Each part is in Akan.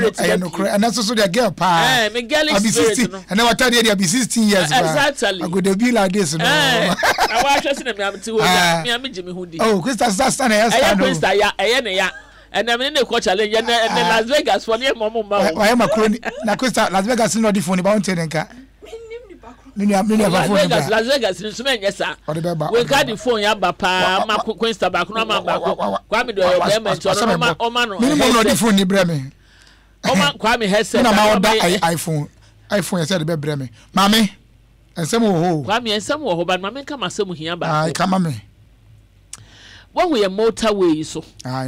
spirit Ɛyɛ nokorɛ. Ɛnɛ nso so deɛ girl paa. Ɛɛ me girlish Abi spirit 16 no. ɛnɛ w'atadeɛ deɛ abi 16 years paa. Exactly. I go dey be like this no. Ɛɛ na w'ahwɛ sɛ na me ame te hɔ Ah. yi me ame gye me ho di. Oh, Krista sista sista na ɛyɛ Ɛyɛ star no. Quinsta ya ɛyɛ ne ya. Ɛnɛ me ne ne kɔ challenge ɛnɛ ɛnɛ Las Vegas fɔ ne yɛ mɔ mo mma o. Wayɛ macaroni na Krista Las Vegas ni na ɔde phone ba wonte ne nka. Me nua me nua fa Las phone Vegas bra. Las Vegas ni nso mɛnyɛ saa. Ɔde bɛba. Wei nka de phone ya ba paa ma Quinsta baako na ɔma baako. Kwame de ɔyɛ bɛrima nti ɔno no ɔma ɔma no Me ne mom na ɔde headset. phone ni brɛ me. Ɔma Kwame headset. Me na ma ɔma ɔda yɛ- iPhone iPhone yɛ sɛ de bɛbrɛ me. Maame nsɛm wɔ hɔ o. Kwame nsɛm wɔ hɔ but ma menka m'asɛm hia Ah, baako. ka ma me. Wahu yɛ motorway yi so. Ah,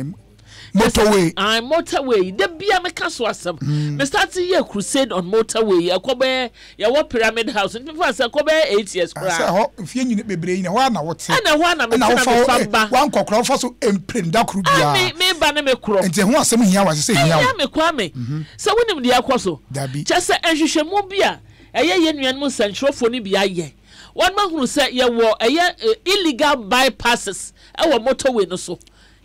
motorway. Ah, motorway yi. Da bia meka so asɛm. Me start yɛ crusade on motorway yi. Ɛkɔ bɛyɛ yɛwɔ pyramid house. Nti fa sɛ ɛkɔ bɛyɛ 8 years Ah, koraa. sɛ hɔ mfie nyina bebree nyina hɔ a na wote. Ɛna hɔ a na mete Ɛna na wofa mefa eh, ba. wankɔ koraa wofa so mpren da koro Ah, biara. me me ba ne me korɔ. Nti ɛho asɛm hia wo ɛsɛ sɛ hia wo. Ɛhia me Kwame. Sɛ wonim deɛ ɛkɔ so. Dabi. Kyɛ sɛ nhwehwɛmu bi a ɛyɛ yɛn nuanom nsɛnkyerɛwfoɔ no bi ayɛ. Wɔn ahunu sɛ yɛwɔ ɛyɛ illegal bypasses ɛwɔ motorway no so.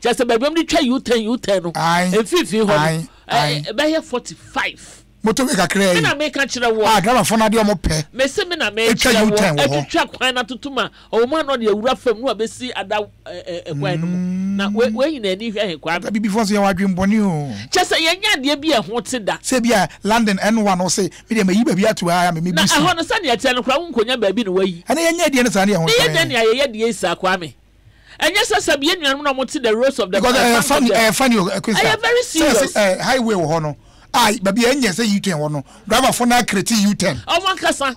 Kyerɛ sɛ baabi a wɔde twa U-turn U-turn no, mfimfini hɔ no, ɛbɛyɛ 45. Motorway kakraa yi. Me na meka kyerɛ woɔ. A driverfoɔ no adeɛ wɔn pɛ. Mese me na mekyerɛ woɔ. Atwitwa kwan no atoto ma ɔwɔ mu a na ɔde awura fam na wabɛsi ada kwan no mu. Na wei nyinaa ani hwɛ he Kwame? Abibifoɔ nso yɛwɔ adwene bɔne o. Kyerɛ sɛ yɛnyɛ adeɛ bi a ɛho te da. Sɛ ebia London N1 wo se me deɛ mayi baabi ato ha a me Na mebu so. ɛhɔ no sɛdeɛ ɛteɛ no koraa wonkɔnya baabi na woayi. Ɛnɛ yɛnyɛ adeɛ no saa ne yɛn ho Ne ntɔ yɛ dɛn yɛn. nea yɛyɛ deɛ yi saa Kwame? Ɛnyɛ sɛ sɛbi yɛn nuanom na wɔte the roads of the Because ɛyɛ bank of funny the ɛyɛ funny o Queen Ɛyɛ very Star sɛ serious. yɛse highway wɔ hɔ no a baabi a ɛnyɛ sɛ U-turn wɔ no driver fo no acreate U-turn. Wɔn ankasa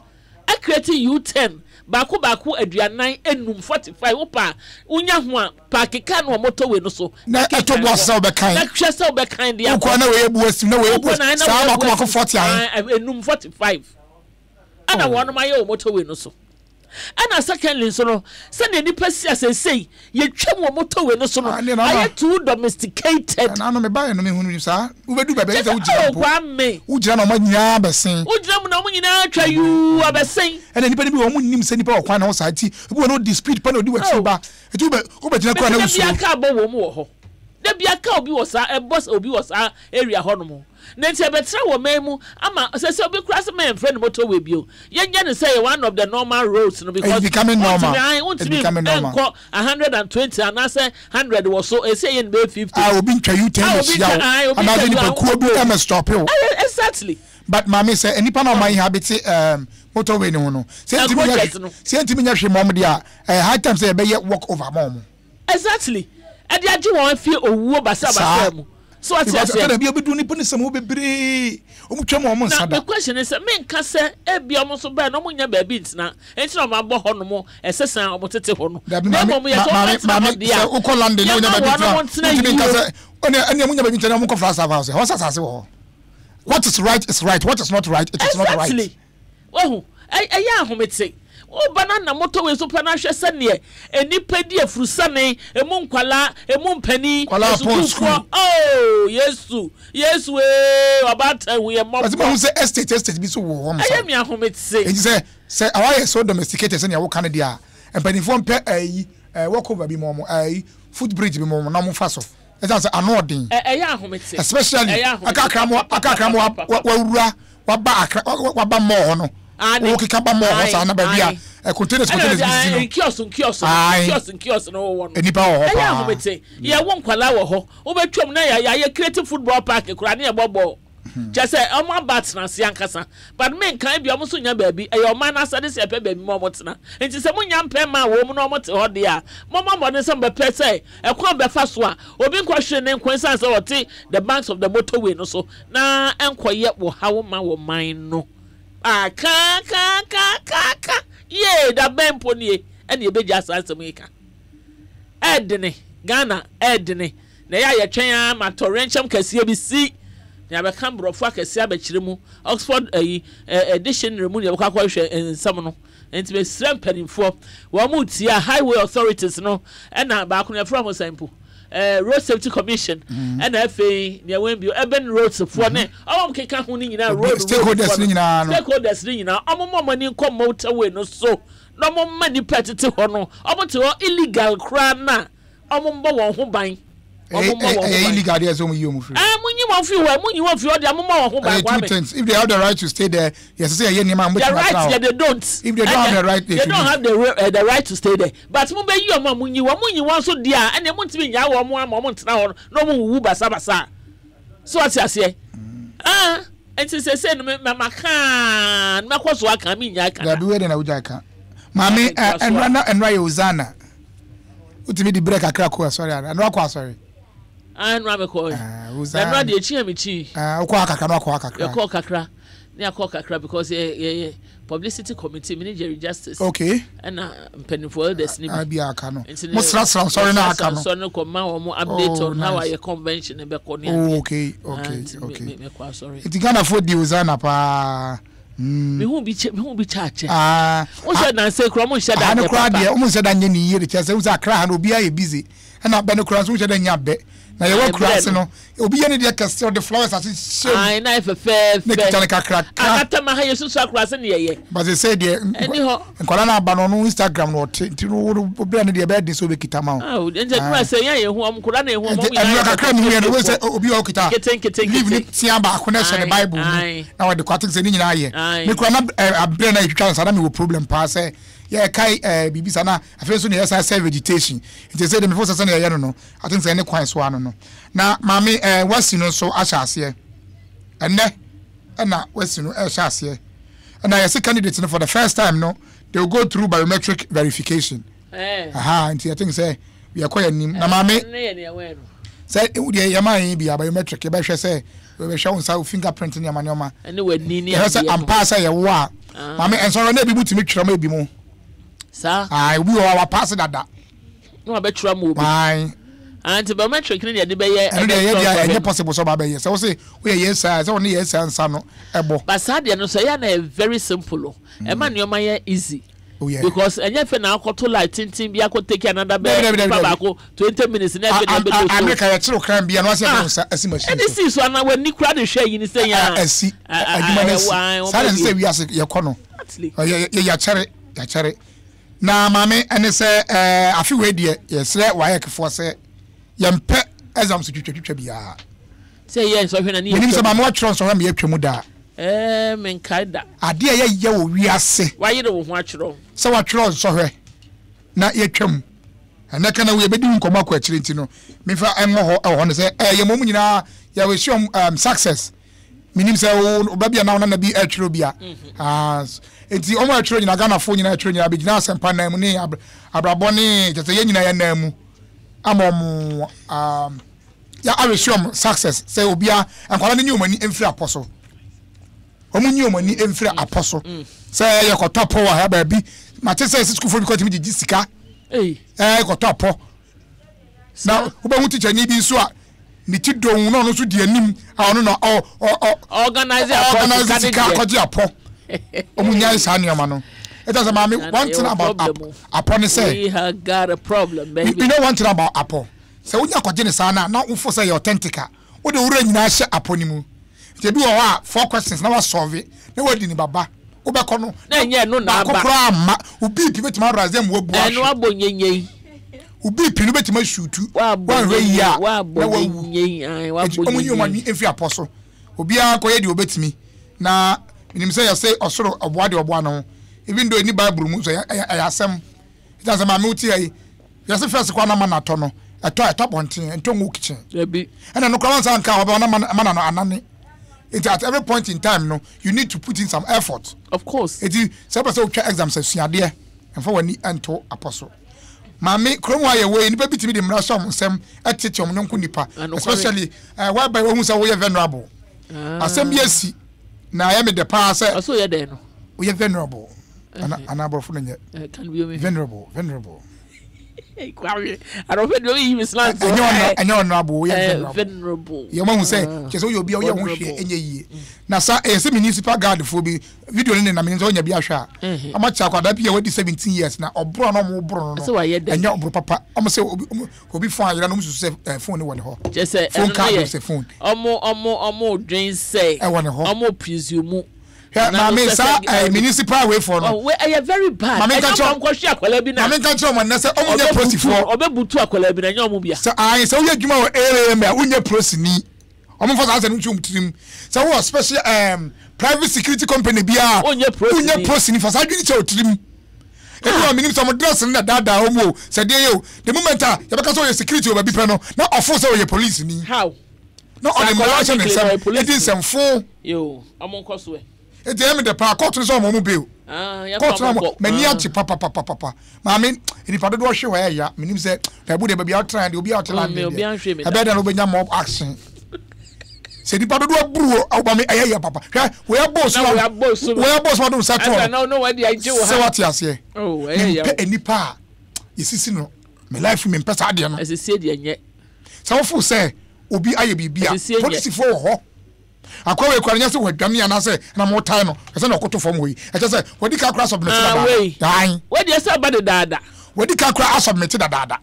acreate U-turn baako baako 45, 45 wopɛ a wonya ho a paake car no wɔ motorway no so Na na ɛto kenkan bo ase hɔ sɛ wobɛkan. na hwɛ sɛ wobɛkan de Wokɔ akɔ. a na wei abu asim na wei abu Wokɔ asim na na saa wei mako abu mako asim 40 ahe. Ah, enum 45 ɛna Oh. wɔnom ayɛ wɔ motorway no so. Ɛna secondly nso no, sɛdeɛ nnipa si a seesei yɛtwam wɔ motorway no so no Ah, ne na ayɛ too domesticated. Ɛna no mebaeɛ no mehunu saa wobɛdu baabi a Kyɛ ɛyɛ sɛ sɛ wogyina oh mpo Kwame, wogyina na ɔma nyinaa bɛsen. wogyina mu na wɔn nyinaa atwa yuu abɛsen. Ɛna nnipa no bi wɔ wɔn nnim sɛ nnipa wɔ kwan no ho saa nti ebi wɔ no ɔdi speed pa na ɔdi w'akyi Oh. ba nti wobɛ wobɛgyina koraa na Mese da wosuro. biara kaa bɔ wɔn mu wɔ hɔ. Da biara kaa obi wɔ saa ɛbɔ obi wɔ saa area hɔ nom. Na nti ɛbɛtra wɔ man mu ama sɛ sɛ obi koraa sɛ ma yɛmfrɛ no motorway bio. Yɛnyɛ no sɛ ɛyɛ one of the normal roads no It's because becoming normal. wontumi ae It's wontumi becoming normal. nkɔ 120 anaasɛ 100 wɔ so ɛsɛ yɛ no bɛyɛ 50. A obi ntwa U-turn A obi bɛhyia ntwa wo ae obi anaasɛ ntwa nipa kuo bi u ɛmɛ stop wo. Ɛyɛ exactly. But maame sɛ nnipa na ɔma inhabit um, motorway no ho no sɛ yɛntumi nyɛ Ɛkrokyɛs no. sɛ yɛntumi nyɛ hwee ma ɔmo deɛ a ɛyɛ high time sɛ yɛbɛyɛ walk over ma ɔmo. Exactly. Ɛde agye wɔn afie owuo Saa. basabasa mu. So wate Because aseɛ? ɛtɔ da bi a obedu nipa ne sɛm hɔ bebree, wɔn twam wɔn Na nsa me da. question ne sɛ, menka sɛ ebia wɔn nso bae na wɔn nnya baabi ntena, enti na wɔn abɔ hɔ nom ɛsesa a wɔn tete hɔ no. Dabi Na maame, mmom yɛ ma, sɛ wɔn maame, bɛtena hɔ maame, deɛ sɛ a, wokɔ London na wonya yɛma baabi wɔn tena a, ntena wontumi nka yie. sɛ, ɛne ɛne wɔn nya baabi ntena na wɔn nkɔ Flagstaff House, ɛhɔ sɛ asase wɔ hɔ. What is right is right, what is not right, it is not right. Exactly. Wahu? Ɛ, ɛyɛ ahomete. Woba na nam motorway so pɛ na hwɛ sɛdeɛ nnipa di afurusane, emu nkwadaa, emu mpanin, Nkwadaa pɔn asukuufoɔ. sukuu. Oh, Yesu, Yesu ee, ɔbaatan hu yɛn Ɔsɛ mahu mmɔbɔ. sɛ estate estate bi so wɔ hɔ nom saa. Ɛyɛ me ahomete. Enti sɛ sɛ ɛhɔ ayɛ so domesticated sɛnea woka no deɛ a, mpanimfoɔ mpɛ ɛyi ɛɛ walkover bi ma wɔn, ɛyi footbridge bi ma wɔn na wɔmfa so. Ɛsiane sɛ ano ɔden. Ɛ, ɛyɛ ahomete. Especially Ɛyɛ ahomete akakra mo akakra mo papapapapapa. wawura waba akra waba mall hɔ no. Aane. Wokeka ba mall hɔ saa na baabi a Aane. eh, containers Ɛna containers baabi bi sisi a no. nkiosk nkiosk no Aane. nkiosk nkiosk no wowɔ no. Nnipa wɔ hɔ Ɛyɛ paa. ahomete. Yɛwo nkwadaa wɔ hɔ. Wobɛtwam na yɛ yɛayɛ creative football park koraa ne yɛbɔ bɔɔl. Kyerɛ sɛ wɔn aba atena ase ankasa. But menka ebia wɔn nso nya baabi. Ɛyɛ ɔman no asɛde sɛ yɛpɛ baabi ma wɔtena. Nti sɛ monya mpɛ mmaa wɔn mu na wɔte hɔ deɛ a, mommɔ mmɔden sɛ mobɛpɛ sɛ ɛkwan bɛfa so a obi nkɔhwere ne nkwa esiane sɛ ɔte the banks of the motorway no so na ɛnkɔyɛ ɔhaw mma wɔ man no. Ah, ka ka ka ka ka yee da bɛn mpo nie ɛna yɛbɛgyaa saa nsɛm yi ka. Ɛɛdene, Ghana ɛɛdene. Na ɛyɛ a yɛtwɛn ara ma torenkyɛm kɛseɛ bi si na yɛabɛka borɔfo akɛseɛ abɛkyerɛ mu, Oxford ayi, ɛ, dictionary mu na yɛbɛkɔ akɔhwehwɛ nsɛm no. Nti mesrɛ mpanimfoɔ, wɔn retie a, highway authorities no, ɛna baako no yɛfrɛ wɔn sɛn mpo, eh, Road Safety Commission, ɛna afei nea wɔn bio, urban roads foɔ ne wɔn a wɔkeka ho no nyinaa, road road Stakeholders foɔ no no, nyinaa no. stakeholders no nyinaa, wɔn mma wɔn ani nkɔ motorway no so na wɔn mma nnipa a ɛtete hɔ no, wɔn te hɔ illegal koraa no a, wɔn mbɔ wɔn ho ban. Wɔn mmɔ wɔn ho ban. Ɛyɛ illegal deɛ sɛ wɔn yi wɔn firi. Ɛɛ mo nyi wɔn firi hɔ mo nyi wɔn firi hɔ deɛ mo mmɔ wɔn ho ban Kwame. Two things if they have the right to stay there yɛ sɛ sɛ yɛyɛ nneɛma a wɔn bɛtumi atena hɔ. The right deɛ they don't. If they don't have the right they should. They don't have the right to stay there but mo bɛ yi wɔn a mo nyi wɔn mo nyi wɔn nso deɛ a ɛnna mo ntumi nyaa wɔn ama wɔn ntena hɔ na wɔn wuwu basabasa so ɔte aseɛ ah nti sese no mɛ ma kaa mɛkɔ so aka mi nya aka. Dabi wei de na wogya ka maame ɛnura na ɛnura yɛ ozana. Wotumi di berɛ kakra kɔ asɔre ana? Ɛno akɔ asɔre? Ah, ɛno abɛkɔ. Ah, ɛno adeɛ ekyi a mekyi. Ah, wokɔ akakra no akɔ akakra. Yɛkɔ kakra. Ne akɔ kakra because yɛ yɛ publicity committee me ne Jerry Justice. Okay. Ɛna mpanyinfoɔ elders ne bi. Ah, bi aka no. Mo srasra nsɔre na aka no. Nsɔre no kɔ ma wɔn update oh, on how ayɛ convention bɛkɔ ne adeɛ. Oh, okay, okay, ah, okay. Me kɔ asɔre. Nti Ghana fo di Hosanna paa. Mm. Mehu bi kyɛ mehu bi kyɛ akyɛ. Ah. Wo sɛ nansa kura ɔmo nhyɛ da nyɛ papa. Deɛ ɔmo nhyɛ da nyɛ ne yie de kyɛ sɛ wo sɛ akra ha no obiara yɛ busy ɛna abɛ no kura nso nhyɛ da nyɛ abɛ na yɛwɔ akura ase no obi yɛ ne deɛ kɛse ɔde flowers ase hyɛ mu. Ayi na yɛ fɛfɛɛfɛ. Ne kita ne kakraka. Anatɛma ha yɛ susu akura ase ne yɛyɛ. But sɛ deɛ nkwadaa no aba no ɔno Instagram na ɔte nti no wo bere ne deɛ ɛbɛyɛ den sɛ ɔbɛkita ma wo. Nti ɛnura sɛ yɛn yɛ hu ɔmo nkwadaa na ehu ɔmo nyinaa yɛ kakra mi hu yɛ no wo sɛ obi a ɔkita leave ne tea baako na ɛhyɛ ne Bible mu. Na wɔde kɔ aten sɛ ne nyinaa yɛ me kura na abrɛ na yɛtwitwa nsa na mewɔ problem paa sɛ yɛkae biribi saa na afei nso na yɛsan sɛ vegetation nti sɛ de mefo sɛ sɛ na yɛyɛ no no aten sɛ ne kwan so ano no na maame wasi no nso ahyɛ aseɛ ɛnɛ ɛna wasi no ɛhyɛ aseɛ ɛna yɛse candidate no for the first time no they will go through biometric verification. Aha nti I think sɛ yɛkɔ yɛn anim na maame sɛ deɛ yɛma yɛn bi a biometric yɛbɛhwɛ sɛ yɛbɛhwɛ wo nsa wo fingerprint nneɛma nneɛma yɛhwɛ sɛ ampa sɛ yɛwo a ah. maame nsɔrɔ na ebi mu tumi twerɛ ma ebi mu saa ah, obi wɔ hɔ a wapaase dada na wabɛtwerɛ ma obi ah, nti biometric ne deɛ de bɛyɛ ɛno deɛ ɛyɛ deɛ ɛnyɛ possible sɛ ɔba bɛyɛ sɛ wose woyɛ yɛ saa sɛ wɔne yɛ saa nsa no ɛbɔ but saa deɛ no sɛ ɛyɛ na ɛyɛ very simple o ɛma nneɛma yɛ easy Oh yeah. Because ɛnyɛ fɛ na akɔto light tenten bi akɔ take another bɛɛ nipa baako 20 minutes na ɛfɛ na ɛbɛ do so. America yɛ kyerɛw crime bi a na wasɛ ɛde nsa asi machine so. Ɛde si so ana w'ani kura de hwɛ yi ni sɛ yan. Asi adwuma na asi saa na ɛsɛ sɛ wiase yɛ kɔ no. Yɛ yɛakyɛre yɛakyɛre na maame ɛne sɛ ɛɛ afe wei deɛ yɛsrɛ WAEC foɔ sɛ yɛmpɛ exams twitwa twitwa biara. Sɛ yɛ nsɔhwɛ na ne yɛ twam. Menim sɛ maame watwerɛ nsɔhwɛ ma yɛatwa mu daa. Ɛɛ menkae da. Adeɛ a ɛyɛ wɔ wiase. Wayere wo ho atwerɛ. Sɛ watwerɛ nsɔhwɛ na yɛatwa mu. Ɛnɛ ka na wo yɛbɛdi ho nkɔmmɔ akɔ akyire nti no memfa ɛngɔ hɔ ɛwɔ hɔ no sɛ ɛɛ yɛ mmom nyinaa yɛ wish wɔn um, success. Menim sɛ wo ba bi anaa wo nana bi ɛretwerɛ bi a. Ah, nti wɔn a ɛtwerɛ nyinaa Ghanafoɔ nyinaa ɛtwerɛ nyinaa bɛgyina asɛmpa nan mu ne abrabɔ ne kyɛ sɛ yɛn nyinaa yɛn nan mu ama wɔn um, yɛ awish wɔn success sɛ obia nkwadaa no nyi wɔn ani mfiri apɔ so wɔn nyi wɔn ani mfiri apɔ so sɛ yɛkɔtɔ apɔ wɔ ha baabi mate sɛ sukuufoɔ bi kɔtumi gyegye sika ɛɛ kɔtɔ apɔ na wobɛhu tikyani bi nso a ne ti dɔn na ɔno nso di anim a ɔno na ɔ ɔ ɔ organize apɔ sika akɔgye apɔ wɔn nyae saa nneɛma no ɛta sɛ maame one thing about apɔ ne sɛ you know one thing about apɔ. Sɛ wonya kɔgye no saa no a, na wofo sɛ ɛyɛ authentic a, wode wo werɛ nyinaa hyɛ apɔ no mu. Nti ebi wɔ hɔ a, four questions na woasɔlve, na woadi ne baba. Wobɛkɔ no, Na ɛnyɛ ɛno na baako aba. koraa amma. Wo BP bɛtumi arise ama woabu Ɛno ahwe. abɔ nyenyei. Wo BP no bɛtumi asuutu. Woabɔ Woanhwɛ yie nyenyei, a, woabɔ na woawu. nyenyei, ae, Enti woabɔ wɔnyi wɔn nyenyei. adwene mfiri apɔ so. Obiara nkɔyɛ deɛ ɔbɛtumi. Na menim sɛ yɛse ɔsoro ɔboa deɛ ɔboa ne ho. Even though ɛnni Bible mu nso, ɛyɛ, ɛyɛ, ɛyɛ asɛm. Ɛsiane sɛ maame wote ha yi, Wiase first koraa na mana tɔ no ɛtɔ a ɛtɔ abɔnten ɛntɔ ngu kitchen. Dabi. Ɛna no koraa wansa nka hɔ bɛma na mana no anane. Nti at every point in time no you need to put in some effort. Of course. Nti sɛ wopɛ sɛ wotwa exams asuadeɛ mfa w'ani nto apɔ so. Maame kurom ha yɛwɔ yi nipa bi tumi de mmara hyɛ wɔn nsam ɛtete wɔn yɔnko nipa especially uh, whereby wahu sɛ woyɛ vulnerable. Ah. Asɛm bi asi na ɛyɛ me dɛ paa sɛ. Ɔsɛ oyɛ dɛn no. Woyɛ vulnerable. Ana ana aborɔfo no nyɛ. Venerable, venerable. Kwame, arɔfɛ deɛ oyi mi slant. Ɛnyɛ ɔno, ɛnyɛ ɔno abo, woyɛ eh, venerable. Yɛ ɔmo ahu sɛ, ah. kyɛ sɛ woyɛ obi a woyɛ ho hwee ɛnyɛ yie. Na sa ɛyɛ sɛ municipal guard foɔ bi video no ne nam sɛ ɔnya bi ahwɛ a. Mhm. Ɔmo akyɛ akwadaa bi a wadi 17 years na ɔboro na ɔmo boro no no. Ɛnyɛ ɔboro papa. Ɔmo sɛ obi obi phone ayera na ɔmo susu sɛ eh, phone no wɔ ne hɔ. Kyɛ sɛ phone ɛno card yɛ sɛ phone. Ɔmo ɔmo ɔmo dwen sɛ. Ɛwɔ ne hɔ. Ɔmo presume. Hwɛ maame saa ɛɛ municipal wei fɔ no. Wei ɛyɛ very bad. Maame nka kyerɛ ɔmo kɔhwe akwadaa bi na. Maame nka kyerɛ ɔmo nnɛ sɛ ɔmo nyɛ polisifoɔ. Ɔbɛ butu akwadaa bi na ɛnyɛ ɔmo bia. Sɛ ayi sɛ woyɛ adwuma wɔ AAM a wonyɛ polisini. Ɔmo nfa saa asɛm no nhyɛ ɔmo tirim. Sɛ wowɔ special ɛɛm private security company bi a. Wonyɛ polisini. Wonyɛ polisini fa saa adwene hyɛ wo tirim. Ebi wɔ menim sɛ ɔmo dress no na daadaa ɔmo o sɛ deɛ yɛ o the moment a yɛbɛka sɛ ɔyɛ security wɔ baabi pɛ no na ɔfo sɛ ɔyɛ polisini. How? Na ɔde mmara ahyɛ ne nsam edi nsɛmfo. Yoo, ɔmo nkɔ so ɛ. Eti ɛyɛ me dɛ paa kɔɔto no sɛ ɔmo ɔmo bail. Ah, yɛmfa Kɔɔto no ɔmo ɔmo nkɔ. m'ani Ah. agye papapapapa. Maame, nnipa dodoɔ hwe hɔ ɛyɛ ya. Menim sɛ baabu deɛ baabi a wotena deɛ obi a ɔte Mm, London obi deɛ. anhwɛ me da. Ɛbɛyɛ dɛ na wobɛnya mob action. Sɛ nnipa dodoɔ buru wo, awo maame ɛyɛ ya papa. Hwɛ, wei abɔ osu Na wei abɔ osu no. wei abɔ osu ma de wo nsa to Ɛsɛ hɔ. na na wadi agye wo Sɛ ha. wate aseɛ. Oh, ɛyɛ ya. Mempɛ nnipa a yɛsisi no. Me life mempɛ saa adeɛ no. Ɛsisie deɛ nyɛ. Sɛ wofo sɛ obi ayɛ biribi a, Ɛsisie nyɛ. polisifoɔ wɔ hɔ. Akoa wei koraa no nyɛ sɛ wadwane anaasɛ na motae no, ɛsɛ na ɔkoto fam hɔ yi. Ɛkyɛ sɛ wadi ka koraa asubmit Ah, dadaada. wei. Ae. Wei deɛ sɛ aba dedaada. Wadi ka koraa asubmit dadaada.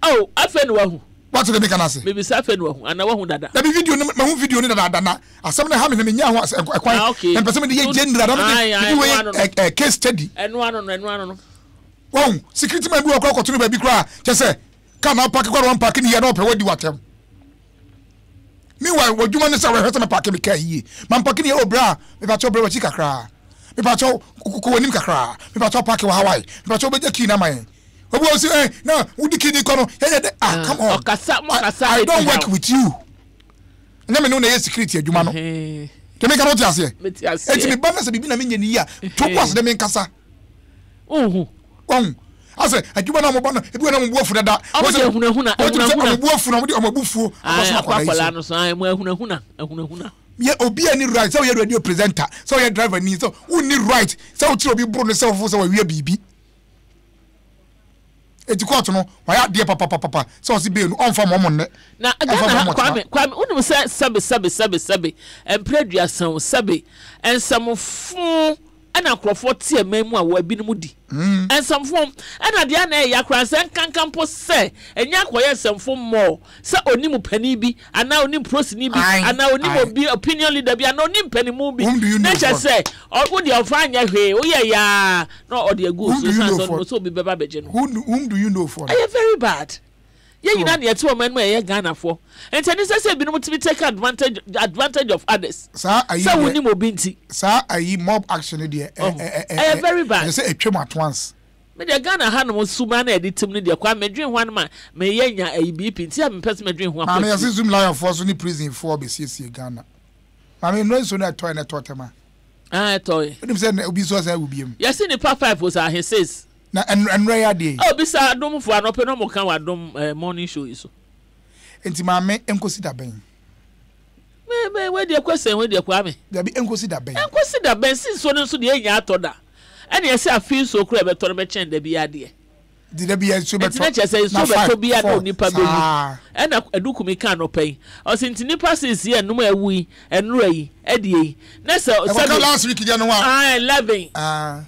Oh, afei na wahu. Wate deɛ meka no ase? Mebisa afei na wahu anaa wahu dada? Dabi video no mahu video no dadaada na asɛm no ha me na menyaa ho asɛ ɛkwan. Ah, okay. Na mpɛ sɛ mede yɛ general na mede Ae, ae, mede wei ɛno ano no. yɛ eh, case study. Ɛno ano no, ɛno ano no. Wahu, security man bi wɔ koraa kɔto no baabi koraa kyɛ sɛ car na apake koraa na wampake ne yie na ɔpɛ wadi watɛm. Meanwhile, w'adwuma ne sɛ wɔhwɛ sɛ mepake me car yie. Mampake ne yie, oh bra, mepakyɛw bra w'akyi kakra. Mepakyɛw kɔ w'anim kakra. Mepakyɛw park wɔ Hawaii. Mepakyɛw wobɛgya key no ama yɛn. Obi wɔ sɛ eh na wodi key ni kɔ no yɛyɛ dɛ ah come on. Ɔkasa mo kasa I don't work with you. Ɛnyɛ me ne wo na ɛyɛ security adwuma no. Deɛ meka no wote aseɛ? Enti meba na sɛ biribi na menyɛ ne yie a, to bo ase dɛ menkasa. Wohu. Wahu. Asɛ adwuma na wɔba no ebi wɔ na wɔn bu afu dada. Wɔn de ahunahuna ahunahuna. Wɔn bu afu na wɔn de wɔn abufuo akɔ so akwadaa yi so. Akwadaa no so ayi mo ahunahuna ahunahuna. Yɛ obi a ni right sɛ ɔyɛ radio presenter sɛ ɔyɛ driver ni sɛ wonni right sɛ wokyerɛ obi boro no sɛ wofo sɛ wɔawia biribi. Eti court no wayɛ adeɛ papapapa sɛ ɔsi bail no ɔnfa mɔmɔ nnɛ. Na Ghana ha Kwame Kwame wonim sɛ sɛbe sɛbe sɛbe sɛbe mpere aduasa o sɛbe nsɛmfo ɛna nkurɔfoɔ te aman mu a wɔ ebinom di nsɛmfo ɛna deɛ na ɛyɛ koraa sɛ nkanka mpo sɛ ɛnyɛ akɔyɛ nsɛmfo mmɔɔ sɛ onim panin bi anaa onim prosini bi anaa onim obi opinion leader bi anaa onim panimu bi na kyɛ sɛ wo deɛ ɔfa anyɛ hwee woyɛ yaa na ɔde agu so san sɛ ɔno sɛ obi bɛba bɛgye no. Whom do you know for? Ɛyɛ very bad. Yɛn nyinaa na yɛte ɔman mu a yɛyɛ Ghanafoɔ. Nti ɛne sɛ sɛ ebinom tumi take advantage advantage of others. Saa ayi Sɛ deɛ wonim obi nti. saa ayi mob action no deɛ ɛ ɛ ɛ Ɛyɛ very bad. ɛsɛ sɛ ɛtwam at once. Me deɛ Ghana ha nom suban a yɛde tim no deɛ kwaa medwen ho a no ma meyɛ nya ayi BP nti a mempɛ sɛ mɛdwen ho akɔ Maame yɛse akyiri. Zoom Lion foɔ so ne prison foɔ bɛsiesie Ghana. Maame nnura nsuo no ɛtɔɛ na ɛtɔɔ tɛm a. Ah ɛtɔɛ. Wonim sɛ obi nso asan awu biom. Yɛse nipa 5 o sɛ ahe 6. Na ɛnora yi adeɛ yi. Oh bisa adom foɔ anɔpɛ na ɔmo ka wɔ adom eh, morning show yi so. Nti maame nkosi da bɛn? Me me wei deɛ question wei deɛ Kwame. Dabi nkosi da bɛn? Nkosi da bɛn si nsuo no nso deɛ enya atɔ da. Ɛna yɛsɛ afei nsuo koraa ɛbɛtɔ no bɛkyɛn da bi adeɛ. Nti da bi nsuo bɛtɔ. Nti na kyerɛ sɛ nsuo bɛtɔ bi a na onipa bɛwu. Ɛna Adukumi ka anɔpa yi. Ɔsi nti nipa sisi ɛnum a ɛwu yi ɛnora yi ɛdeɛ yi. Na sɛ sɛbi. Ɛkɔka last week deɛ no wa. Ah 11. Ah.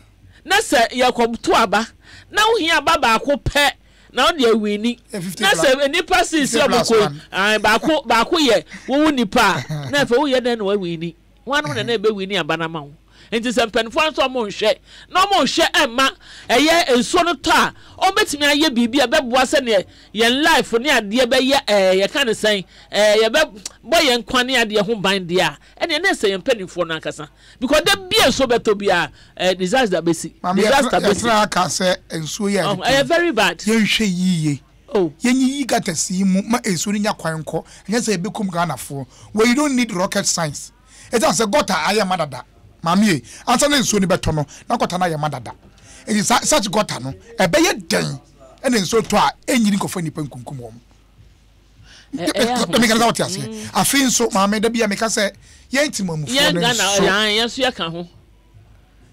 Na sɛ yɛkɔto aba na wohia aba baako pɛ na wode awini na sɛ nnipa seesei ɔmo kɔ yi ae baako baako yɛ wowo nipa a na afei woyɛ dɛn na wawini hwanom na na ɛbɛwini aba no ama wo nti sɛ mpanimfoɔ nso ɔmo nhwɛ na ɔmo nhwɛ ɛmma ɛyɛ nsuo no tɔ a ɔmo bɛtumi ayɛ biribi a ɛbɛboa sɛdeɛ yɛn life ne adeɛ bɛyɛ ɛɛ yɛka ne sɛn ɛɛ yɛbɛ bɔ yɛn nkwa ne adeɛ ho ban deɛ a ɛneɛ na ɛsɛ yɛn mpanimfoɔ no ankasa Because da bi a nsuo bɛtɔ biara eh, disaster bɛsi. Maame Disaster bɛsi. yɛtena ha ka sɛ nsuo yi a Oh, ɛyɛ very bad. Yɛnhwɛ yiye. Oh. Yɛnyiyi gutters yi mu ma nsuo no nya kwan nkɔ. Ɛnyɛ sɛ yɛbɛkum Ghanafoɔ. Well, you don't need rocket science. Ɛsiane sɛ gutter ayɛ ma dada. Maame ei, ansa na nsuo no bɛtɔ no, na gutter no ayɛ ma dada. Enti saa such gutter no, ɛbɛyɛ dɛn na nsuo tɔ a ɛnyiri nkɔfa nnipa nkunkum wɔn? Meka sɛ wote aseɛ. Mm. Afei nso maame da bi a meka sɛ yɛn temamufoɔ no nso. Yɛn nso yɛka ho.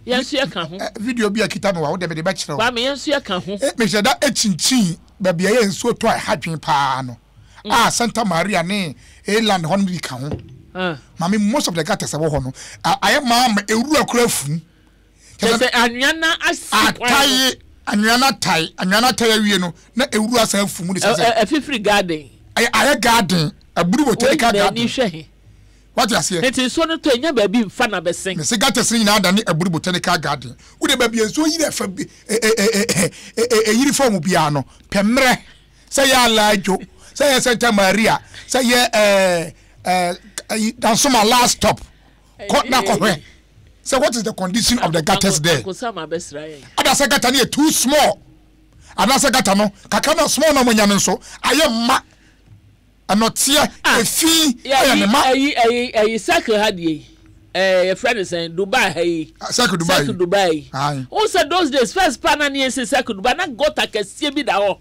Yɛn nso yɛka ho. Video bi a kita me wa wo de mede bɛkyerɛ wo. Kwame yɛn nso yɛka ho. Mehyɛ da ekyinkyin baabi a yɛ nsuo tɔ a ɛha dwen paa no. Mm. A Santa Maria ne Eland hɔ no bi ka ho. Ah. Maame most of the gutters ɛwɔ hɔ no ayɛ maa ma ewura kura fum. Kyerɛ sɛ anwea no asi kwan no. Atae, anwea no atae, anwea no atae awie no, na ewura asan afu mu de sɛ sɛ. Ɛfifiri garden. Ayɛ garden, aburu botanical garden. Wei nyinaa ani hwɛ he. Wate aseɛ? Nti nsuo no tɔ enya baabi nfa na bɛsen. Mese gutters no nyinaa adane aburi botanical garden. Wo deɛ baabi a nsuo yiri ɛfa bi ɛyiri fa mu biara no, pɛ mmerɛ sɛ yɛ Alaadjo, sɛ yɛ Santa Maria, sɛ yɛ ɛɛ ɛɛ Dansoma last stop. Kɔ na kɔhwɛ sɛ what is the condition of the gutters there. Ada sɛ gutter no yɛ too small anaasɛ gutter no kakra na small na wɔanya no nso ayɛ mma. Ɛnɔteɛ, Ah, efi, yɛ ɛyɛ ayi ne ma. ayi ayi ayi circle ha deɛ yi ɛɛ yɛfrɛ no sɛn Dubai ha yi. Ah, Circle Dubai Circle Dubai yi. Aye. Wohu sɛ those days first pa na ne yɛn si Circle Dubai na gutter kɛseɛ bi da hɔ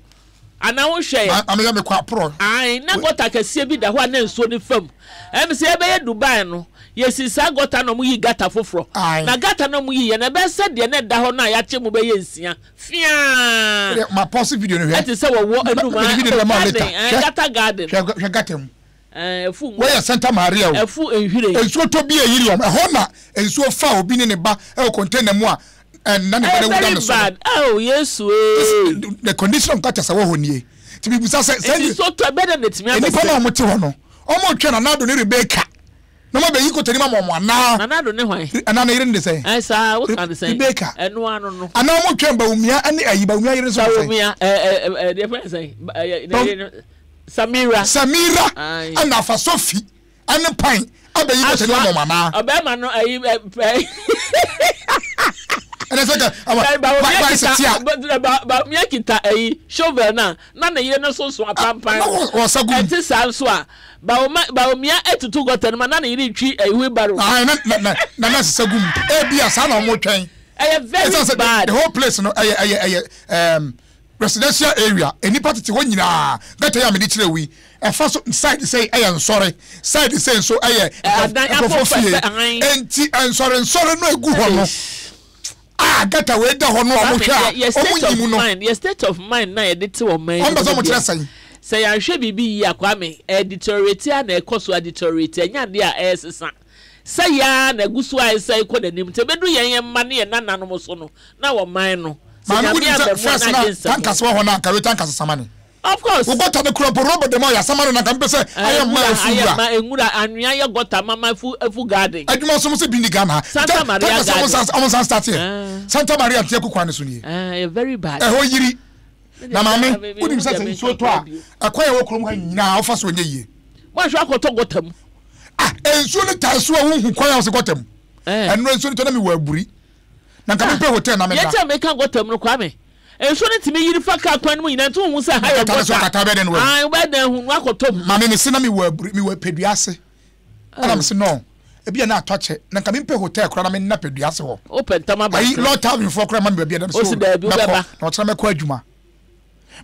anaa wohwɛ yɛ. Ma ameyɛ mekɔ aporɔ. Ae, na gutter kɛseɛ bi da hɔ a na nsuo no fa mu. Ɛm sɛ yɛbɛyɛ Dubai no, yɛsi saa gutter na wɔyi gutter foforɔ. Aye. Na gutter no a wɔyi yɛ no ɛbɛyɛ sɛ deɛ na ɛda hɔ no a yɛakyɛ mu bɛyɛ nsia. Fiaa! Wode ma pause video no hwɛ. Ɛte sɛ wɔwɔ anum a. Video no bɛma later. Garden, gutter garden. Hwɛ hwɛ gutter mu. Ɛfu nwura. Wɔyɛ Santa Maria o. Ɛfu nhwiren. Nsuo tɔ bi eyiri wɔn. Ɛhɔ na nsuo fa obi ne ne ba ɛwɔ container mu a ɛnna ne ba no awu da ne so. Ɛyɛ very bad. Oh Yesu ee. The condition of gutters ɛwɔ hɔ nie. Ti mi busa sɛ sɛ. Nsuo tɔ ɛbɛ dɛ na etumi abɛsɛ. Nnipa na wɔn te hɔ no wɔn retwɛn Nana Addo ne Rebecca. Na ɔma bɛyi nkotoni ma wɔn anaa. Nana Addo ne hwan? Anaa ne yere no de sɛn? Ɛn saa woka ne sɛn? Rebecca. Ɛno ano no. Anaa wɔn twɛn Bawumia ɛne ayi Bawumia yere nso de sɛn? Bawumia ɛɛ ɛɛ deɛ fɛn sɛn? Ɛɛ ne yere no Samira. Samira ɛna afa Sophie ɛne Pan abɛyi nkotoni ma wɔn anaa? Ɔbɛrima no ayi ɛ ɛ. Ɛna sɛ kɛ awa ba sɛ tia. Bawumia kita ayi shovel na na ne yere no nso so apampan. Na wɔsa gu mu. Ɛnte saa nso a, Baoma, Bawumia atutu gɔta no mu a na ne yere retwi ɛyi wheelbarrow. Ae, na, na, na, na na sesa gu mu. Ebia saa na wɔretwɛn. Ɛyɛ very Ɛsiane sɛ bad. the, the whole place no ɛyɛ, ɛyɛ, ɛyɛ um, residential area. Nnipa tete hɔ nyinaa. Gɔta yi a mede kyerɛ wo yi, ɛfa so side sɛi ɛyɛ nsɔre, side sɛi nso ɛyɛ Adan nkurɔfoɔ afɔ fie. fɛfɛ, ahan. Enti nsɔre nsɔre no a egu hɔ no. Eish. A gutter wei da hɔ no a Kwame, wɔhwɛ a yɛ yɛ wɔn state nyi of mu no. mind, yɛ state of mind na yɛde te ɔman yi Wɔn pɛ mu sɛ no wɔn kyerɛ deɛ, sɛn? sɛ yɛanhwɛ biribi yie a Kwame, ɛyɛ deteriorate ara na ɛkɔ so a deteriorate, ɛnyɛ adeɛ a ɛresesa. Sɛe ara na ɛgu so a ɛresɛe kɔ n'anim, nti ɛbɛdu yɛn yɛn mma ne yɛn nananom so no, na ɔman no, sɛ Maame Nyame wonim sɛ aba mu a first na na agye nsam. tankers wɔ hɔ na anka wei tankers samane. Of course. Wo gɔta no kura mpo rɔba dɛm a ɔyɛ asama no na nka mepɛ sɛ ayɛ mma Nwura afu ayɛ wura. ma nwura anwea yɛ gɔta mama afu afu garden. Adwuma nso mo sɛ bi ni Ghana ha. Santa Maria Tankers garden. ɔmo nsan ɔmo nsan start yɛ. Ah. Santa Maria nteɛ kwan no so nie. Ah, ɛyɛ very bad. Ɛhɔ yiri. Na maame wonim sɛ sɛ nsuo tɔ a ɛkwan a ɛwɔ kurom ha nyinaa wofa so ɛnyɛ yie. Woanhwɛ akɔtɔ gɔta mu. Ah, nsuo no tae so a wonhu kwan a wosɛ gɔta mu. Eh. Ɛno nsuo no tɔ na mewɔ aburi. Na nka mepɛ hotel na meda. Yɛn ti a meka gɔta mu no Kwame. Nsuo no tumi yiri fa kaa kwan no mu nyinaa nti wonhu sɛ ha yɛ gɔta. Ae wobɛyɛ dɛn ahu no akɔtɔ mu. Maame mese na mewɔ aburi mewɔ padua ase ɛna mese no ebi a na atɔ akyɛ na nka mempɛ hotel koraa na menna padua ase hɔ. Wopɛ ntam aba. Ayi Lord Talvin foɔ koraa ma me baabi a na mese Osi daabi mɛkɔ wobɛba. na ɔkyena mɛkɔ adwuma.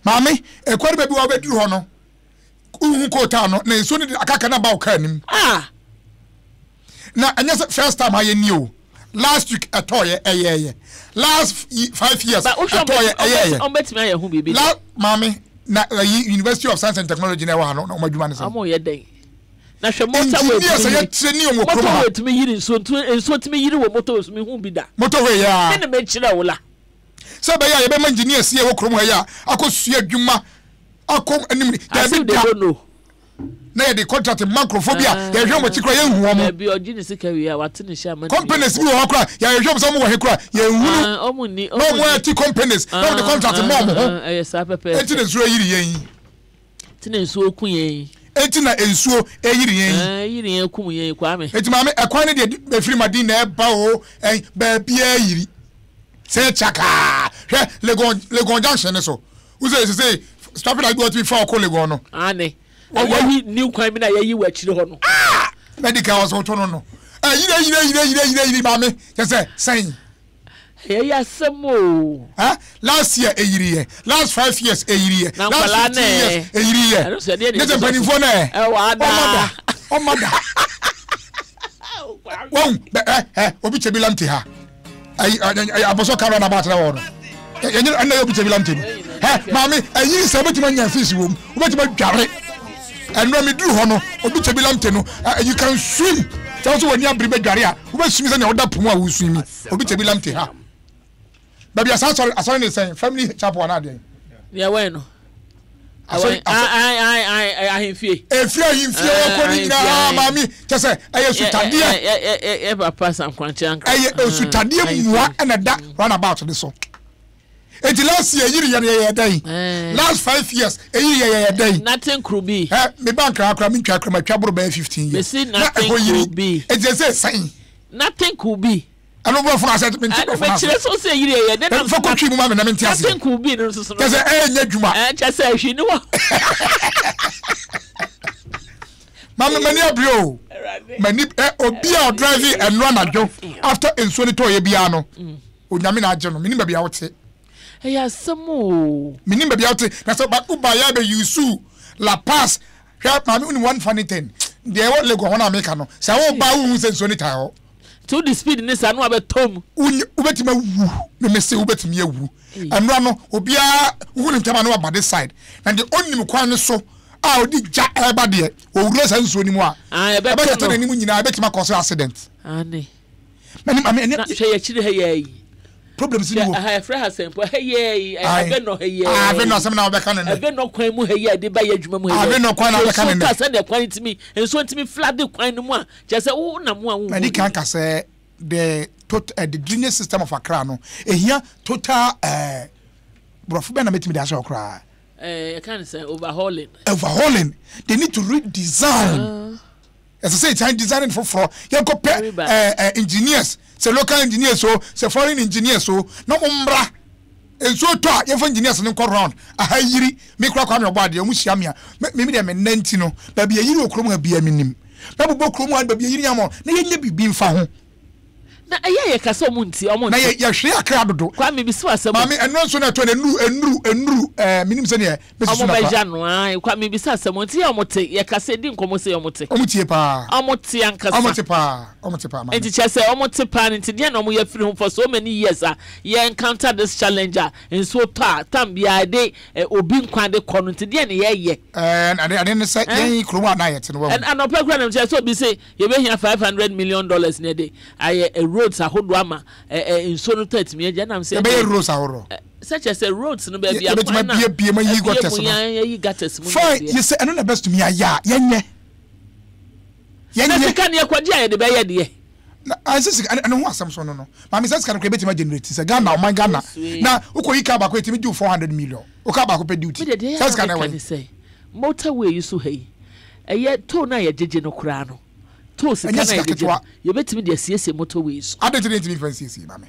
Maame ɛkwan no baabi wɔ wobɛduru hɔ no wohu kootaa no na nsuo no de akaka no aba wo kaa anim. Ah! Na ɛnyɛ sɛ first time ayɛ ni o last week ɛtɔɔyɛ ɛyɛɛyɛ last 5 years ɛtɔɔyɛ ɛyɛɛyɛ. Ɔmo bɛtumi ayɛ ho biribi. La maame na ɛyi University of Science and Technology na ɛwɔ ha no na ɔmo adwuma ne sɛ. Ɔmo yɛ dɛn na hwɛ motorway engineers a yɛkyerɛ ni ɔmo kurom ha. Motorway tumi yiri nsuo nsuo tumi yiri wɔ motorway so mi hu bi da. Motorway yɛ a. Mi na mi kyerɛ wo la. Sɛ ɛbɛyɛ a yɛbɛma engineers yɛ wɔ kurom ha yi a akɔ sua adwuma akɔ anim daabi da. Na yɛde contract ma nkurɔfoɔ bi a ah. yɛhwɛ wɔn akyi koraa yɛnhu wɔn. Dabi ɔgye ne sika wie a wate ne hyɛ ama ne Companies bi wɔ hɔ koraa yɛhwɛ wɔn sɛ wɔn wɔ he koraa yɛnhunu. Ah, wɔn ni na wɔn ati companies na wɔde contract ma wɔn ho. Ɛyɛ saa pɛpɛɛpɛ. Eti na nsuo ayiri yɛn yi. Eti na nsuo ku yɛn yi. Eti na nsuo ayiri yɛn yi. Ayiri yɛn kum yɛn yi Kwame. Eti maame ɛkwan ne deɛ efiri Madina na ɛba o ɛn baabi ayiri sɛ kyakaa hwɛ Legon Legon junction ne so. Wosɛ sɛ traffic light bi wɔtumi fa ɔkɔ Legon no. Aane. Yɛyi new kwan bi na yɛyi wɔ akyire hɔ no. Ah! Medical wɔ so to no no. Ayiri ayiri ayiri ayiri ayiri ayiri maame kyɛ sɛ sɛn. Ɛyɛ asɛm o. Eh? Last year eyiri yɛ. Last 5 years eyiri yɛ. Last 15 years eyiri yɛ. Ne sɛ mpanimfoɔ na ɛ. Ɛwɔ ada. Ɔma da. Ɔma da. Wɔn bɛ ɛ ɛ obi kyɛ bi lamte ha. Ayi ayi abɔsɔ karo na baatena wɔ no. Yɛnyɛ ɛnna yɛ obi kyɛ bi lamte no. Ɛ maame ɛyiri sɛ obetumi anya fish wɔ mu obetumi adware. Ɛnura mi duru hɔ no obi kyɛ bi lamte no you can swim. Sɛ wɔsɔ wɔn ani abiri bɛ dware a wobɛswim sɛ nea ɔda po mu a woswim. Obi kyɛ bi lamte ha. Baabi asa asɔre asɔre ne sɛn family chapel anaa deɛn. Nea wɔn no. Asɔre asɔ. Ahemfie. Efiri ahemfie hɔ kɔ ne nyinaa maame kyɛ sɛ ɛyɛ sutadeɛ. Yɛ papa sankwankye ankara. Ɛyɛ osutadeɛ mua ɛna ɛda runabout ne so. Eti last year yiri yɛ no yɛyɛ dɛn? Last 5 years eyi yɛ yɛyɛ dɛn? Nothing could be. Ɛ me ba nkira akora mi ntwa akora ma twa boro bɛyɛ 15 years. Mesi nothing could be. Eti ɛsɛ sɛn? Nothing could be. Ɛno bɔ funu ase mi nti bɔ funu ase. Ɛno so sɛ yiri yɛ dɛ. Nfa kɔ twi mu ma mi na mi nti ase. Nothing could be no soso no. Kyɛ sɛ ɛyɛ nyɛ dwuma. Ɛ kyɛ sɛ ɛhwi ni wɔ. Maame mani abiri o. Mani ɛ obi a ɔdrive ɛnu anadwo after nsuo ni tɔ yɛ biara no. Onyame na agye no mi ni baabi a wote. Ɛyɛ asɛm o. Mi ni baabi a wote na sɛ ba yɛ bɛ yusu Lapaz hwɛ maame woni one funny thing deɛ ɛwɔ Lagos hɔ na meka no sɛ wo ba wohu sɛ nsuo ni taa hɔ. Nti wode speed ne saa no abɛtɔ mu. Wobɛtumi awu meme se wobɛtumi awu ɛnora no obiara wohu ne ntɛm a na waba this side na deɛ ɔnnim kwan no so a ɔde gya ɛreba deɛ ɔwura saa nsuo no mu a ɛbɛkata n'anim nyinaa ɛbɛtumi akɔ so accident. Ane. Mani maame ɛne. Na hwɛ yɛkyiri ha yɛ yi. Problems ni wɔ. Ha yɛfrɛ ha sɛn po ha yɛ yi abɛnɔ ha yɛ. Abɛnɔ asɛm na wɔbɛka ne nɛ. Abɛnɔ kwan mu ha yi a yɛde ba yɛ adwuma mu ha yɛ. Abɛnɔ kwan na wɔbɛka ne nɛ. Nsuo ta sɛdeɛ kwan ntumi nsuo ntumi flood kwan no mu a kyerɛ sɛ wo nam a wo. Mani kan ka sɛ the tot uh, the drainage system of Accra no ehia total borɔfo bɛn na mɛtumi de ahyɛ hɔ koraa. Ɛɛ yɛka ne sɛ overhauling. Overhauling, they need to redesign. Ɛsɛ sɛ yɛsan design no foforɔ. Yɛnkɔ pɛ ɛɛ ɛɛ engineers, sɛ local engineers o, sɛ foreign engineers o, na wɔn mmra. Nsuo tɔ a, yɛmfa engineers no nkɔ round. Aha yiri, me koraa Kwame ɔbɔ adeɛ, wɔn hyia me a, me me deɛ me nna nti no, baabi ayiri wɔ kurom ha biara menim. Mɛbobɔ kurom ha baabi ayiri ama wɔn, na yɛnyɛ biribi mfa ho. Na ɛyɛ a yɛka sɛ ɔmo ntie, ɔmo nte. Na yɛ yɛhwere akra dodo. Kwame mebisa wo asɛm o. Maame ɛno nso na ɛtɔ no ɛnuru ɛnuru ɛnuru ɛɛ menim sɛdeɛ mɛsusu Ɔmo no afa. bɛgya no ae. Kwame mebisa asɛm o, nti yɛ ɔmo te, yɛka sɛ di nkɔmɔ sei ɔmo te. Ɔmo tie paa. Ɔmo te ankasa. Ɔmo te paa, ɔmo te paa maame. Nti kyerɛ sɛ ɔmo te paa no nti deɛn na ɔmo yɛ firi ho for so many years a yɛ encounter this challenge a nsuo tɔ a tam biara ɛde obi nkwa de kɔ no nti deɛn na yɛyɛ? Ɛɛ ade ade ne sɛ yɛn kurom a na yɛte no wahu. Anɔpa kura na mekyerɛ sɛ obi se Yɛbɛhia $500 million na yɛde ayɛ roads ahodoɔ ama nsuo no tɔ atumi agya. Ɛnam sɛ Yɛbɛyɛ roads ahoroɔ. Sɛ kyerɛ sɛ roads no baabi a Yɛbɛtumi kwan no a abiebie mu ayi abie gutters mu no. yɛn ayi gutters mu ne Fine, adeɛ. yɛ sɛ ɛno na ɛbɛtumi ayɛ a, yɛnyɛ. Na Yɛnyɛ. sika no yɛkɔgye a yɛde bɛyɛ deɛ. Na ansɛ sika ɛno ho asɛm so no no. Maame sɛ sika no koraa yɛbɛtumi agenerate sɛ Ghana ɔman Ghana Yesu ee. na wokɔyi car baako yɛtumi gye wo 400 million. Wo car baako pɛ duty. Me deɛ deɛ ɛyɛ Saa a na sika no meka ɛwɔ ne he? sɛ motorway yi so ha yi ɛyɛ toll no a yɛgyegye no koraa no toll sika Ɛnyɛ no a sika yɛgyegye no ketewa. yɛbɛtumi de asiesie motorway yi so. Adɛn nti na yɛntumi mfa nsiesie maame?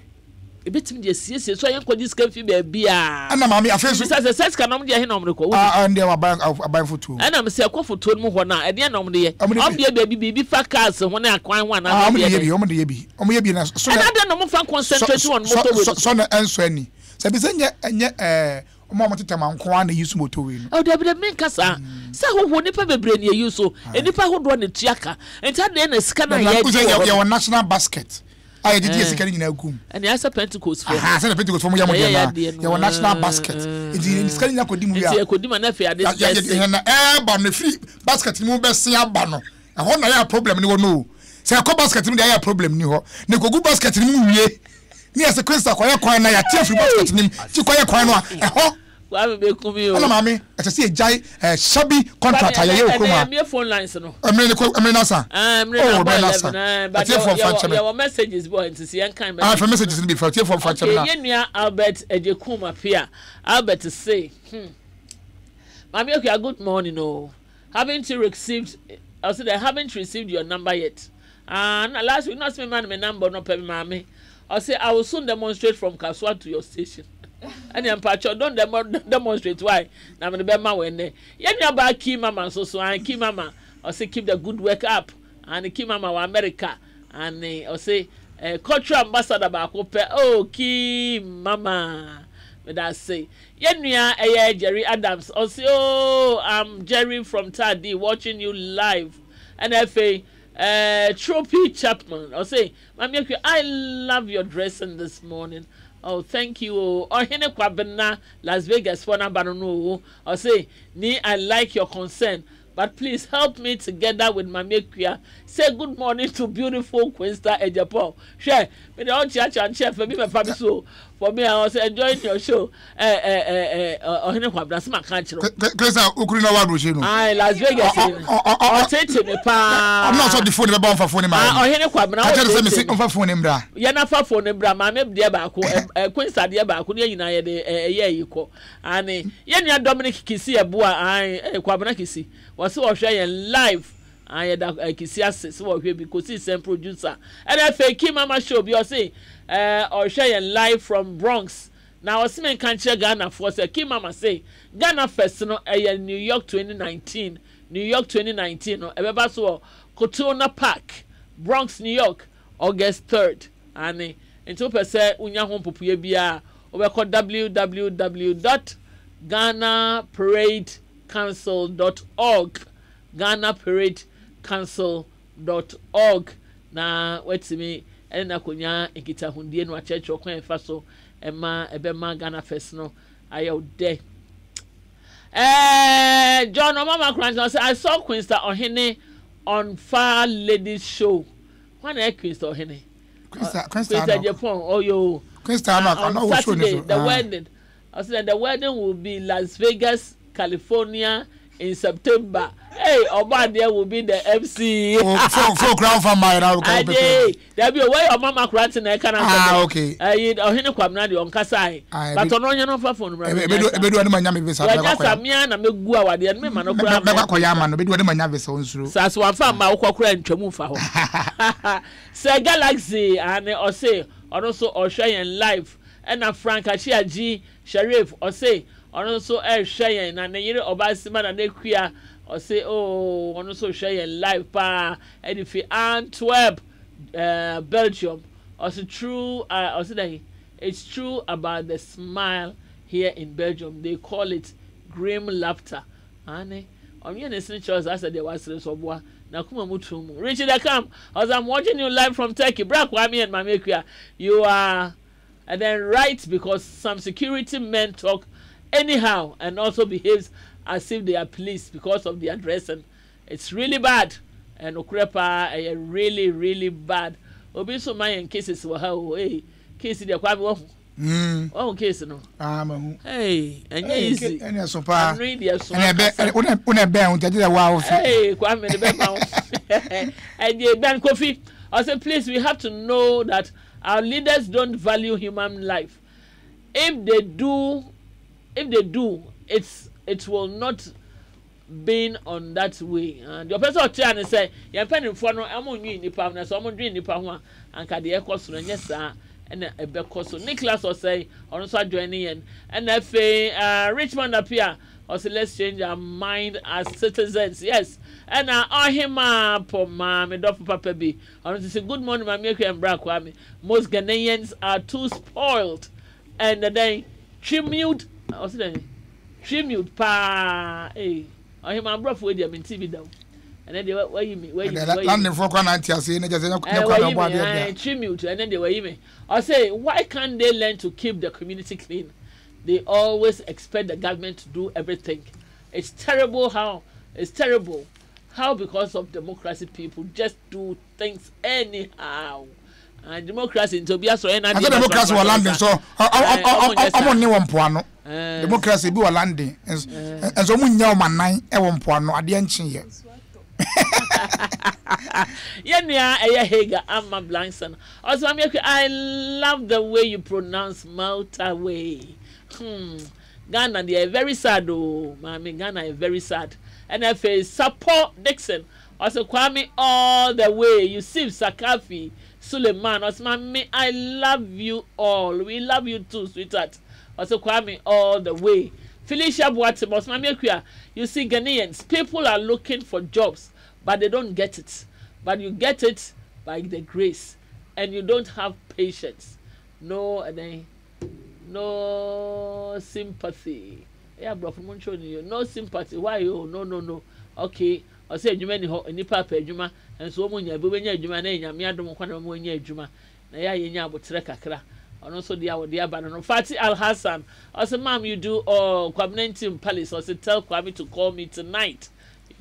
Yɛbɛtumi de asiesie so a yɛnkɔgye sika mfi baabiara. Ɛna maame afei nso. Bisa sɛ sɛ sika no wɔn de ɛhe na wɔn de kɔ? Wonim? Ah, ɛndeɛ aban aban fotuo mu. Ɛna mesɛ ɛkɔ fotuo no mu hɔ no a ɛdeɛn na wɔn de yɛ? Wɔn de Wɔn de yɛ baabi biribi fa cars ho ne akwan ho anaa Ah, wɔn wɔn de de yɛ yɛ bi, dɛn? wɔn de yɛ bi, wɔn yɛ bi na so Ɛna na adɛn na wɔn fa sɔ concentrate on sɔ motorway sɔ no so? sɔ na ɛnsɔ ani. Sɛ bi sɛ nyɛ ɛnyɛ ɛɛ wɔn a wɔn tete ma nko ara na eyi so motorway no. Oh, dabi dabi menka saa. Sɛ ahohoɔ nnipa bebree na eyi so, nnipa ahodoɔ na etua ka. Nti adɛn na sika no a Dabi na yɛgye wosɛ wɔ yɛ hɔ no. yɛwɔ national basket a yɛde gye yɛ sika no nyinaa gu mu. Ɛnna ayɛ sɛ Pentecost foɔ. Aha, sɛdeɛ Pentecost foɔ mo yɛ mo Yɛyɛ deɛ yɛ no adeɛ no. yɛwɔ national basket. Nti sika no nyinaa kɔdi mu wie a. Nti ɛkɔdi mu a na afei ade Ya ya bɛse. yɛ na ɛɛba no efiri basket no mu bɛse aba no ɛhɔ na yɛ a problem no wɔ no o. Sɛ ɛkɔ basket no mu deɛ ayɛ a problem ni hɔ. Na ɛkɔgu basket no mu wie ne yɛsɛ Queensta kɔyɛ kwan na yɛate afiri basket no mu ti kɔyɛ kwan no a ɛhɔ. Kwame bɛku mi o. Ɛna maame ɛsɛ sɛ yɛgyae ɛɛ shabi contract a yɛyɛ wɔ kurom ha. Ɛnɛ yɛmmie phone lines no. Mmere no kɔ mmere no asa. Ah, mmere Oh no abɔ mmere no asa. 11. Ah, but Atiefoɔ mfa nkyɛ me. yɛwɔ messages bi wɔ hɔ nti sɛ yɛnkan Ah, fa messages messages no. no bi fa atiefoɔ mfa nkyɛ me Okay, na. yɛn nua Albert Agyekum Appiah. Albert se, hmm. Maame Akua, good morning o. Haven't you received, ɔse dɛ, haven't received your number yet. Ah, na last week na ɔse me ma no me number no ɔpɛ me maame. Ɔse I will soon demonstrate from Kasoa to your station. Ɛneɛ mpakyɛw don't demo demonstrate why na mede bɛma wo ɛnɛ. Yɛn nua baa Key Mama nso so, ah Key Mama, ɔse keep the good work up. Ane Key Mama wɔ America. Ane ɔse eh, cultural ambassador baako pɛ, oh Key Mama. Meda ase. Yɛn nua ɛyɛ Jerry Adams, ɔse oh I'm Jerry from Tadi watching you live. Ɛna afei eh, Trophy Chapman, ɔse Maame Akua, I love your dressing this morning. Oh, thank you oh. Ɔhene Kwabena, Las Vegas foɔ n'aba no no oh. Ɔse, Ni, I like your concern. But please help me together with Mame Akua say good morning to beautiful Queensta Agyapong. Hwɛ, me deɛ ɔnkyeakyea nkyɛ fɛ bi mɛfa me so o. For me, I was enjoying your show. Eh, eh, eh, eh, Ɔhene Kwabena, sɛ maka akyerɛ wo. Queensta, okuru na ɔwɔ aburokyire no. Aye, Las Vegas. Ɔtete me paa. Ɔno ɔsɔ de phone bɛba ɔnfa phone ma. Ah, Ɔhene Kwabena, ɔtete me. Kakyɛ sɛ mesi ɔnfa phone mbra. Yɛn afa phone mbra, maame deɛ baako, Queensta deɛ baako, ne yɛn nyinaa yɛde ɛyɛ ayi kɔ. Aane, yɛn nua Dominic Kisi Abua, aane, eh, Kwabena Kisi, wɔse wɔhwɛ yɛn live, aane, yɛda eh, Kisi ase sɛ wɔhwɛ bi, Kosi Sɛn producer, ɛna afei Kim Ama Show bi, ɔse eh, ɔhwɛ yɛn live from Bronx, na ɔse menka nkyerɛ Ghanafoɔ sɛ Kim Ama se Ghana Fest no ɛyɛ New York 2019, New York 2019 no ɛbɛba so wɔ Kotona Park, Bronx, New York, August 3rd, aane, nti wopɛ sɛ wonya ho mpopoeɛ biara a, wobɛkɔ www dot ghanaparadecouncil dot org, ghanaparadecouncil dot org, na woatumi ne no akɔnya nkitahodie na wakyerɛkyerɛ ɔkwan a ɛfa so ma ɛbɛma Ghana Fest no ayɛ wo dɛ. Ɛɛ John Omama Koranten ɔsɛ I saw Queensta Ɔhene on Far Ladies show. Hwan na ɛyɛ Queensta Ɔhene? Queensta Queensta Japan oh yo. Queensta no on no show Saturday the wedding. I said the wedding will be Las Vegas, California in September. Hey, Obadia will be the MC. Oh, fo fo kura nfa mmaa yɛrɛ awo kawo pɛpɛ. Dabi o wɔyɛ ɔma ma kura ti na ɛka na nsɛm. Ah okay. Ɛyi ɔhene Kwabena deɛ ɔnkasa yi. But ɔno ɔnyɛ no nfa phone mura. Ebedu ebedu ɔne ma nya mi visa. Wɔnya samia na me gu awadeɛ no me ma no kura. Mɛkɔ akɔyɛ ama no ebedu ɔne ma nya visa onsuro. Sase wanfa mma wokɔ kura ntwamu nfa hɔ. Sir Galaxy aane ɔse ɔno nso ɔhwɛ yɛn live ɛna Frank Akyiagyi Sherif ɔse ɔno nso ɛrehwɛ yɛn na ne yere Ɔbaasima Nana Akua ɔse oo ɔno nso rehwɛ yɛn live paa ɛde fi Antwerp eh, Belgium ɔse true ah ɔse dɛn it's true about the smile here in Belgium they call it grim laughter Aane, ɔnwene ne sene kyerɛ saa sɛ deɛ wasere nso ɔboa n'akoma mu too mu. Richie the Camp, ɔsɛ I'm watching you live from Turkey, Bra Kwame and Maame Akua, you are and then right because some security men talk anyhow and also behaves as if they are police because of their dressing, it's really bad, ɛnokorɛ paa ɛyɛ really really bad. Obi nso mma yɛn cases wɔ ha o, ei case deɛ Kwame wahu. Mm. Wahu case no? Ah, mahu. Hey, ɛnyɛ easy. Ɛne ɛso paa. Ano yi deɛ so Ɛne ɛbɛ ɛne wona ɛbɛn ho nti ɛgye sɛ waa wofi. Hey, Kwame de bɛma wo. Ɛdeɛ Ben Kofi. Ɔsɛ please we have to know that our leaders don't value human life. If they do, if they do, it's it will not been on that way ah deɛ ɔpɛ sɛ ɔkyerɛ ne sɛ yɛn mpanimfoɔ no wɔn nnwen nnipa ho na sɛ wɔn dwen nnipa ho a anka deɛ ɛkɔ so no ɛnyɛ saa ɛna ɛbɛkɔ so Nicholas Ɔsɛe ɔno nso ajoin ne yɛn ɛna afei uh, Richmond Apia ɔsɛ let's change our mind as citizens yes ɛna ɔhema pɔ maame dɔfo papa bi ɔno nso sɛ good morning maame akua mbra kwame most Ghanaians are too spoiled and then trimmed ɔsɛ dɛn Tribute paa ei. Ɔhemaa brɔfo wei deɛ mente bi da o. Ɛnɛ deɛ wayi me wayi me wayi me. London foɔ koraa na nte aseɛ na kyɛ sɛ nyɛ kwa na ɔbɔ adeɛ bia. Tribute ɛnɛ deɛ wayi me. Ɔse why can't they learn to keep the community clean? They always expect the government to do everything. It's terrible how it's terrible how because of democracy people just do things anyhow. Ah, democracy nti obi asɔre na adeɛ democracy wɔ London so ɔmo nne wɔ mpoano democracy bi wɔ London nso ɔmo nya ɔmo anan wɔ mpoano adeɛ nkye yɛ. Yɛn nua ɛyɛ Hagar Ama Blankson ɔsɛ maame akua I love the way you pronounce Malta way hmm Ghana deɛ ɛyɛ very sad oo maame Ghana yɛ very sad ɛna afei Sapɔ Dixon Ɔse Kwame all the way Yusif Sakafi Suleiman ɔse mame I love you all we love you too sweetheart ɔse Kwame all the way Felicia Boatem ɔse mame Akua you see Ghanaians people are looking for jobs but they don't get it but you get it by the grace and you don't have patience no ɛdɛn no sympathy ɛyɛ aborɔfo mo ntwerɛ no yie no sympathy why oh no no no okay Ɔsɛ adwuma nni hɔ, nnipa pɛ adwuma nso wɔn nnya bi, wobɛnya adwuma na ɛyɛ Nyame adom nko na ɛbɛma wanya adwuma, na ɛyɛ a yɛnya aboterɛ kakra. Ɔno nso deɛ a wɔde aba no no. Fati Alhassan, ɔse ma'am you do all, Kwabena Ntim Palace, ɔse tell Kwame to call me tonight.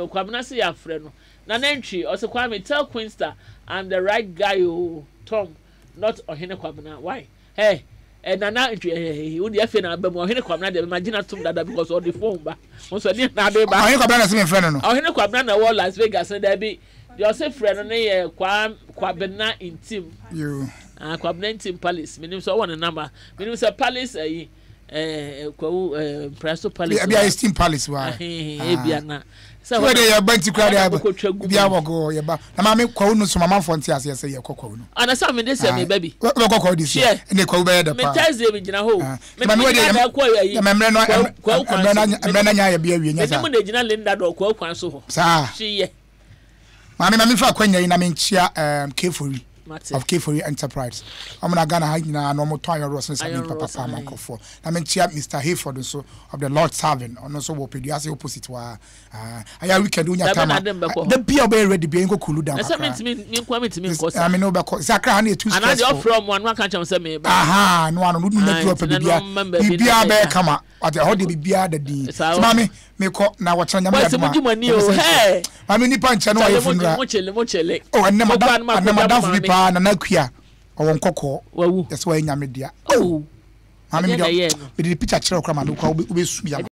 Kwabena se yɛafrɛ no. Nana Antwi, ɔse Kwame tell Queensta I'm the right guy oo, Tom not Ɔhene Kwabena why? Hey eh Nana Antwi eh eh wo deɛ afei na aba mu, Ɔhene Kwabena deɛ mema gyina tom dada because ɔde phone ba, wo nso ɛdeɛn na ade ba? Ɔhene Kwabena na ɛse memfrɛ no no. Ɔhene Kwabena na ɛwɔ Las Vegas no, daabi, deɛ ɔse frɛ no no yɛ Kwam Kwabena Ntim. Yoo. Ah, Kwabena Ntim Palace, menim sɛ ɔwɔ ne number, menim sɛ Palace ayi. Eh, kwawu eh, mpraso palace. Ebi ayɛ steam palace wa. Ebi ana. Sɛ hɔ de yɛ ba nti kura de aba. Ebi awɔ go yɛ ba. Na maame kwawu no so mama fo nti ase sɛ yɛ kɔ kwawu no. Ana sɛ me de sɛ me ba bi. Wɔ kɔ kwawu de sɛ. Ne kwawu bɛyɛ dɛ pa. Me Thursday me gyina hɔ. Me me gyina da kɔ yɛ yi. Mɛ mmerɛ no mmerɛ no mmerɛ no nya yɛ bi awie nya sa. Me ne mu na gyina Linda dɔ kwawu kwan so hɔ. Saa. Hweyɛ. Maame ma memfa akwanya yi na menkyia um, Kefori of Kefori Enterprise. Wɔn na Ghana ha nyinaa na wɔn tɔn iron rods ne sardine papapa ama nkurɔfoɔ. Na menkyia Mr. Hayford nso of the Lord Tavern. Ɔno nso wɔ Peduase opposite hɔ a. Ah, ayɛ weekend wonya time a. Da bia wobɛyɛ ready bia yɛnkɔ kulu down kakra. Ɛsɛ me ne wobɛkɔ. Sɛ akra ha no yɛ too stressful. Anaa deɛ ɔfrɛ ɔmo ano aka kyerɛ sɛ meba. Aha, no ano no woduru na duru ɔpɛ bibia. Bibia bɛyɛ kama. Wate ɛhɔ deɛ biribiara da din. Ti maame mekɔ na wɔkyerɛ nyame yɛ adoma. Maame nipa nkyɛn no wayɛ funura. Oh ɛnɛ madam ɛnɛ madamfo bi paa nana akua ɔwɔ nkɔkɔɔ. Yɛsɛ wayɛ nyame dea. Oh maame mi deɛ mede ne picture kyerɛ wo koraa maame koraa wobɛsu bi ama.